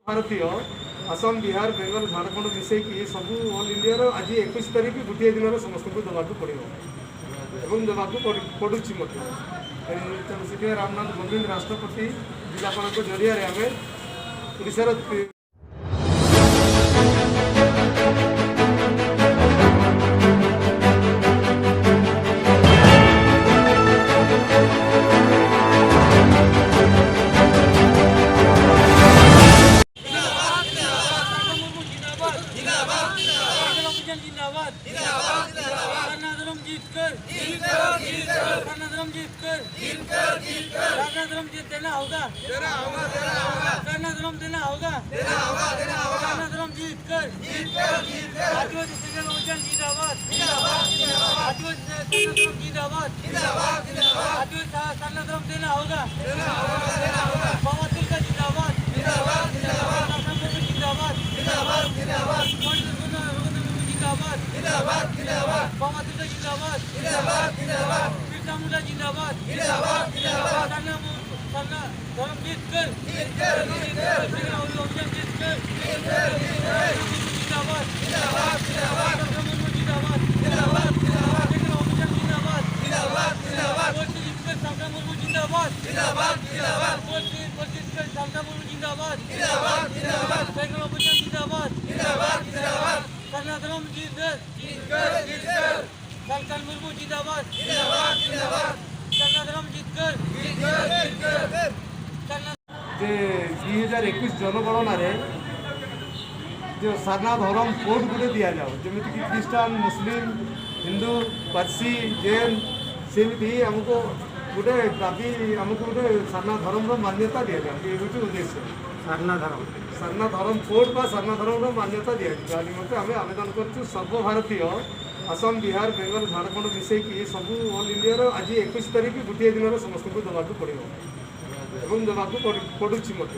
ଭାରତୀୟ ଆସାମ, ବିହାର, ବେଙ୍ଗଲ, ଝାଡ଼ଖଣ୍ଡ ମିଶେଇକି ସବୁ ଅଲ୍ ଇଣ୍ଡିଆର ଆଜି 21 ତାରିଖ ଗୋଟିଏ ଦିନରେ ସମସ୍ତଙ୍କୁ ଦେବାକୁ ପଡ଼ିବ ଏବଂ ଦେବାକୁ ପଡ଼ୁଛି ମଧ୍ୟ। ତେଣୁ ସେଥିପାଇଁ ରାମନାଥ କୋବିନ୍ଦ, ରାଷ୍ଟ୍ରପତି, ଜିଲ୍ଲାପାଳଙ୍କ ଜରିଆରେ ଆମେ ଓଡ଼ିଶାର जिंदाबाद जिंदाबाद। सरना धर्म जीत कर, सरना धर्म जीत कर, सरना धर्म जीत देना होगा, सरना धर्म देना होगा, सरना धर्म जीत कर। आदिवासी संघर्ष मोर्चा जिंदाबाद। आदिवासी सरना धर्म जिंदाबाद। आदिवासी सरना धर्म देना होगा। बाबा तुलका जिंदाबाद। जिंदाबाद जिंदाबाद। जिंदाबाद जिंदाबाद। बाबा तुलका जिंदाबाद। जिंदाबाद। बिरसा मुंडा जिंदाबाद। जिंदाबाद। सरना सरना धर्म जीत कर, जीत कर। जिंदाबाद जिंदाबाद। जिंदाबाद जिंदाबाद। जिंदाबाद जिंदाबाद। सालका मुर्मू जिंदाबाद। जिंदाबाद। सालका मुर्मू जिंदाबाद। जिंदाबाद। जिंदाबाद। जिंदाबाद। सरना धर्म जीत कर, सालका मुर्मू जिंदाबाद। जिंदाबाद। सरना धर्म जीत कर। ଯେ 2021 ଜନଗଣନାରେ ଯେଉଁ ସାରନା ଧରମ କୋଡ଼ ଗୋଟେ ଦିଆଯାଉ, ଯେମିତିକି ଖ୍ରୀଷ୍ଟାନ, ମୁସଲିମ, ହିନ୍ଦୁ, ପାର୍ସୀ, ଜୈନ, ସେମିତି ଆମକୁ ଗୋଟେ ଦାବି, ଆମକୁ ଗୋଟେ ସାରନା ଧରମର ମାନ୍ୟତା ଦିଆଯାଉ। ଏ ହେଉଛି ଉଦ୍ଦେଶ୍ୟ। ସାରନା ଧରମ, ସାରନା ଧରମ କୋଡ଼ ବା ସାରନା ଧରମର ମାନ୍ୟତା ଦିଆଯିବ ନିମନ୍ତେ ଆମେ ଆବେଦନ କରୁଛୁ। ସର୍ବଭାରତୀୟ ଆସାମ, ବିହାର, ବେଙ୍ଗଲ, ଝାଡ଼ଖଣ୍ଡ ମିଶେଇକି ସବୁ ଅଲ୍ ଇଣ୍ଡିଆର ଆଜି 21 ତାରିଖ ଗୋଟିଏ ଦିନରେ ସମସ୍ତଙ୍କୁ ଦେବାକୁ ପଡ଼ିବ ଏବଂ ଦେବାକୁ ପଡ଼ୁଛି ମଧ୍ୟ।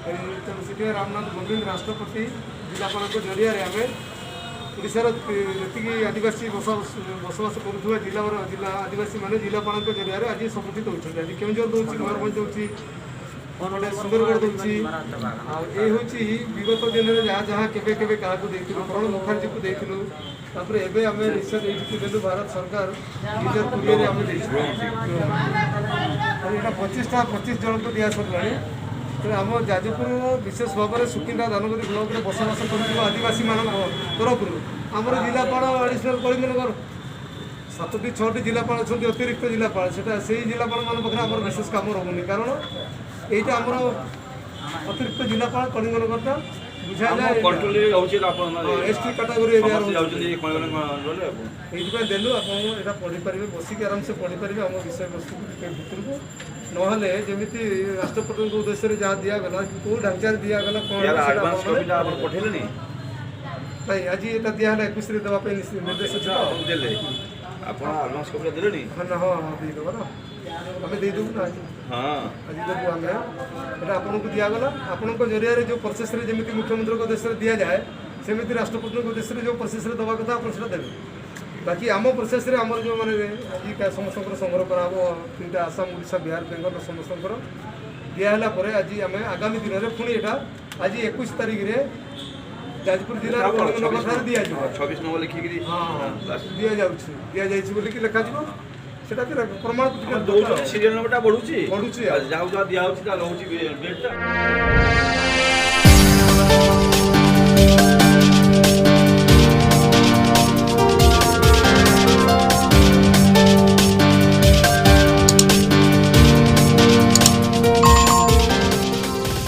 ତେଣୁ ସେଥିପାଇଁ ରାମନାଥ କୋବିନ୍ଦ, ରାଷ୍ଟ୍ରପତି, ଜିଲ୍ଲାପାଳଙ୍କ ଜରିଆରେ ଆମେ ଓଡ଼ିଶାର ଯେତିକି ଆଦିବାସୀ ବସବାସ କରୁଥିବା ଜିଲ୍ଲାର ଜିଲ୍ଲା ଆଦିବାସୀମାନେ ଜିଲ୍ଲାପାଳଙ୍କ ଜରିଆରେ ଆଜି ସବୁଠି ଦେଉଛନ୍ତି। ଆଜି କେଉଁଝର ଦେଉଛି, ମୟୂରଭଞ୍ଜ ଦେଉଛି, ଗୋଟେ ସୁନ୍ଦରଗଡ଼ ଦେଉଛି। ଆଉ ଏ ହେଉଛି ବିଗତ ଦିନରେ ଯାହା ଯାହା କେବେ କେବେ କାହାକୁ ଦେଇଥିଲୁ, ପ୍ରଣବ ମୁଖାର୍ଜୀକୁ ଦେଇଥିଲୁ। ତାପରେ ଏବେ ଆମେ ରିସେଣ୍ଟ ଏଇଠିକୁ ଦେଲୁ, ଭାରତ ସରକାର 2020ରେ ଆମେ ଦେଇଛୁ। ଏଇଟା 25ଟା 25 ଜଣଙ୍କୁ ଦିଆ ସରିଲାଣି। ତେଣୁ ଆମ ଯାଜପୁରର ବିଶେଷ ଭାବରେ ସୁକିନ୍ଦା ଦାନଗଦି ବ୍ଲକରେ ବସବାସ କରୁଥିବା ଆଦିବାସୀମାନଙ୍କ ତରଫରୁ ଆମର ଜିଲ୍ଲାପାଳ ଆଡ଼ିସନାଲ କଳିଙ୍ଗନଗର 7ଟି 6ଟି ଜିଲ୍ଲାପାଳ ଅଛନ୍ତି, ଅତିରିକ୍ତ ଜିଲ୍ଲାପାଳ। ସେଟା ସେଇ ଜିଲ୍ଲାପାଳମାନଙ୍କ ପାଖରେ ଆମର ବିଶେଷ କାମ ରହୁନି, କାରଣ ଏଇଟା ଆମର ଅତିରିକ୍ତ ଜିଲ୍ଲାପାଳ କଳିଙ୍ଗନଗରଟା ବୁଝାଯାଏ ଏସ୍ ଟି କାଟାଗୋରୀ ଏରିଆ। ଏଇଥିପାଇଁ ଦେଲୁ। ଆପଣ ଏଇଟା ପଢ଼ିପାରିବେ, ବସିକି ଆରାମସେ ପଢ଼ିପାରିବେ ଆମ ବିଷୟବସ୍ତୁକୁ ଟିକେ ଭିତରକୁ। ନହେଲେ ଯେମିତି ରାଷ୍ଟ୍ରପତିଙ୍କ ଉଦ୍ଦେଶ୍ୟରେ ଯାହା ଦିଆଗଲା, କେଉଁ ଢାଞ୍ଚାରେ ଦିଆଗଲା, କ'ଣ ନାଇଁ, ଆଜି ଏଇଟା ଦିଆହେଲା, 21ରେ ଦେବା ପାଇଁ ନିର୍ଦ୍ଦେଶ ଅଛି। ଦେଲେ ଆପଣ ଆଡ଼ଭାନ୍ସ କପିଟା ଦେଲେଣି? ହଁ ହଁ, ଦେଇଦେବା ନା, ଆମେ ଦେଇଦେବୁ ନା ଆଜି। ହଁ, ଆଜି ଦେବୁ ଆମେ। ଏଇଟା ଆପଣଙ୍କୁ ଦିଆଗଲା। ଆପଣଙ୍କ ଜରିଆରେ ଯେଉଁ ପ୍ରୋସେସ୍ରେ ଯେମିତି ମୁଖ୍ୟମନ୍ତ୍ରୀଙ୍କ ଉଦ୍ଦେଶ୍ୟରେ ଦିଆଯାଏ, ସେମିତି ରାଷ୍ଟ୍ରପତିଙ୍କ ଉଦ୍ଦେଶ୍ୟରେ ଯେଉଁ ପ୍ରୋସେସ୍ରେ ଦେବା କଥା ଆପଣ ସେଇଟା ଦେବେ। ବାକି ଆମ ପ୍ରୋସେସ୍ରେ ଆମର ଯେଉଁମାନେ ଆଜି ସମସ୍ତଙ୍କର ସଂଗ୍ରହ କରାହେବ, 3ଟା ଆସାମ, ଓଡ଼ିଶା, ବିହାର, ବେଙ୍ଗଲ ସମସ୍ତଙ୍କର ଦିଆହେଲା ପରେ ଆଜି ଆମେ ଆଗାମୀ ଦିନରେ ପୁଣି ଏଇଟା ଆଜି 21 ତାରିଖରେ ଯାଜପୁର ଜିଲ୍ଲାର କଳିଙ୍ଗନଗରଠାରେ ଦିଆଯିବ। 26 ନମ୍ବର ଲେଖିକିରି। ହଁ, ଦିଆଯାଉଛି, ଦିଆଯାଇଛି ବୋଲିକି ଲେଖାଯିବ। ସେଟା ବି ପ୍ରମାଣ ଦଉଛନ୍ତି। ସିରିଏଲ ନମ୍ବରଟା ବଢୁଛି। ବଢୁଛି। ଯାହାକୁ ଯାହା ଦିଆହଉଛି ତା ରହୁଛି ଡେଟ୍ଟା।